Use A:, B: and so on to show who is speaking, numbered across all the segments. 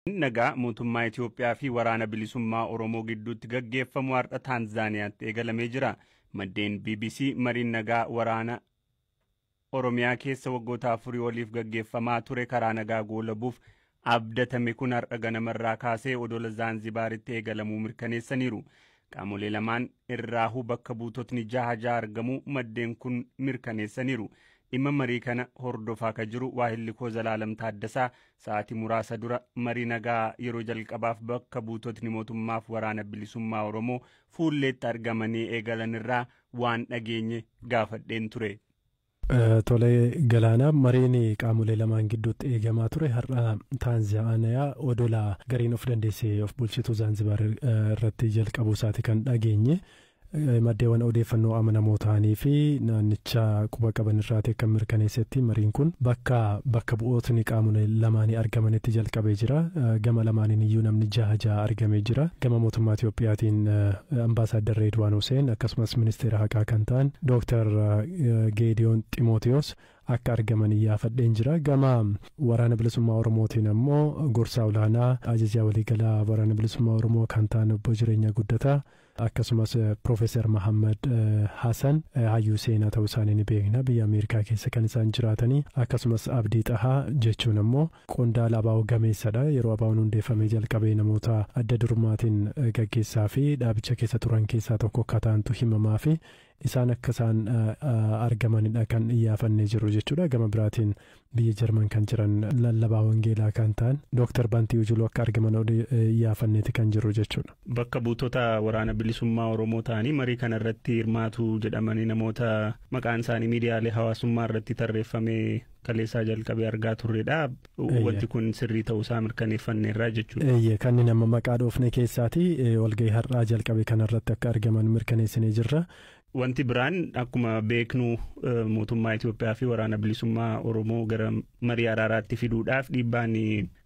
A: Nagaa mootummaa Itoophiyaa fi waraana bilisummaa Oromoo gidduutti gaggeeffamu har'a Taanzaaniyaatti eegalamee jira. Maddeen BBC mariin nagaa waraana Oromiyaa keessa waggoota 4 oliif gaggeeffamaa ture karaa nagaa goolabuuf abdatame kun har'a ganamarraa kaasee odola Zaanzibaaritti eegalamuu mirkaneessaniiru. Qaamolee lamaan irraahuu bakka buutotni jaha jaha argamuu maddeen kun mirkaneessaniiru. Dhimma marii kana hordofaa kan jiru Waahilli koo Zalaalam Taaddasaa sa'aatii muraasa dura marii nagaa yeroo jalqabaaf bakka buutotni mootummaaf waraana bilisummaa Oromoo fuulleetti argamanii eegalan irraa waan dhageenye gaafadheen ture.
B: Tole Galaanaa, mariin qaamolee lamaan gidduutti eegamaa ture har'a Taanzaaniyaa odola gariin of dandeessee of bulchitu Zaanzibaar irratti jalqabuu isaati kan dhageenye. Maddeewwan odeeffannoo amanamoo ta'anii fi naannicha quba qaban irraati kan mirkaneessetti mariin kun bakka bu'ootni qaamolee lamaanii argamanitti jalqabee jira. Gama lamaaniin iyyuu namni jaha jaha argamee jira. Gama mootummaa Itiyoophiyaatiin Ambaasaaddar Reedwaan Huseen akkasumas ministeera haqaa kan ta'an Dooktar Geediyoon Ximootiyoos akka argaman iyyaafadheen jira. Gama waraana bilisummaa Oromootiin ammoo gorsaa olaanaa ajajaa waliigalaa waraana bilisummaa Oromoo kan ta'an obbo Jireenya Guddataa akkasumas Piroofeesar Mahammad Hassan hayyuu seenaa ta'uu isaanii ni beekna, biyya Ameerikaa keessa kan isaan jiraatanii, akkasumas Abdii Xahaa jechuun ammoo qondaala ABO gameessadha. Yeroo ABO'n hundeeffamee jalqabee namoota adda durummaatiin gaggeessaa fi dhaabicha keessa turan keessaa tokko akka ta'antu himamaa fi isaan akka isaan argamanidha kan iyyaafannee jiru jechuudha. Gama biraatiin biyya Jarman kan jiran lallabaa wangeelaa kan ta'an Dooktar Bantii Ujuluu akka argaman iyyaafanneeti kan jiru jechuudha.
A: Bakka buutota waraana bilisummaa Oromoo ta'anii marii kana irratti hirmaatu jedhamanii namoota maqaan isaanii miidiyaalee hawaasummaa irratti tarreeffamee kaleessaa jalqabee argaa turredha. Wanti kun sirrii ta'uusaa mirkaneeffanneerra jechuudha.
B: Eeyyee, kanneen amma maqaa dhoofne keessaati walgahii har'aa jalqabe kanarratti akka argaman mirkaneessinee jirra.
A: Wanti biraan akkuma beeknu mootummaa Itoophiyaa fi waraana bilisummaa Oromoo gara marii araaraatti fiduudhaaf dhiibbaan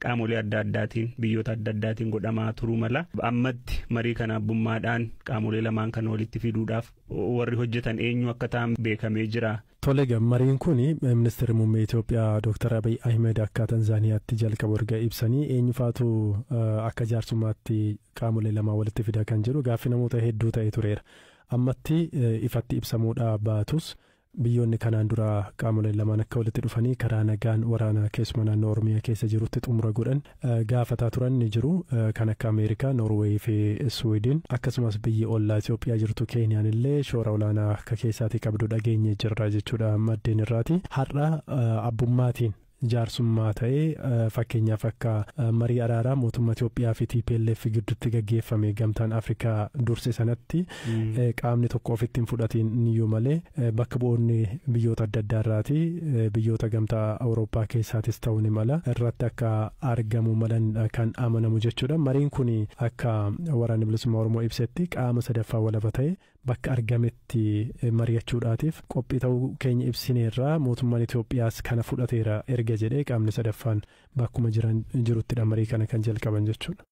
A: qaamolee adda addaatiin biyyoota adda addaatiin godhamaa turuu mala. Ammatti marii kana abbummaadhaan qaamolee lamaan kana walitti fiduudhaaf warri hojjetan eenyu akka ta'an beekamee jira.
B: Tole, mariin kun ministeerri muummee Itoophiyaa Dr. Abiy Ahmed akka Tanzaaniyaatti jalqabu erga ibsanii eenyufaatu akka jaarsummaatti qaamolee lamaan walitti fida kan jedhu gaaffii namoota hedduu ta'e tureera. Ammatti ifatti ibsamuudhaa baatus biyyoonni kanaan dura qaamoleen lamaan akka walitti dhufanii karaa nagaan waraana keessuma naannoo Oromiyaa keessa jirutti xumura godhan gaafataa turan ni jiru. Kan akka Ameerikaa, Noorweey fi Suwiidin akkasumas biyyi ollaa Itoophiyaa jirtu Keeniyaan illee shoora olaanaa akka keessaatii qabdu dhageenye jirra jechuudha maddeen irraati. Har'a abbummaatiin jaarsummaa ta'ee fakkeenyaaf akka marii araaraa mootummaa Itoophiyaa fi TPLF gidduutti gaggeeffame gamtaan Afrikaa durse sanatti qaamni tokko ofitti hin fudhatiin iyyuu malee bakka bu'oonni biyyoota adda addaa irraati biyyoota gamtaa Awurooppaa keessaatis ta'uu ni mala irratti akka argamu malan kan amanamu jechuudha. Mariin kun akka waraanni bilisummaa Oromoo ibsetti qaama sadaffaa walaba ta'e bakka argametti mari'achuudhaatiif qophii ta'uu keenya ibsineerraa, mootummaan Itoophiyaas kana fudhateera erga jedhee qaamni sadaffaan bakkuma jiran jiruttidha marii kana kan jalqaban jechuudha.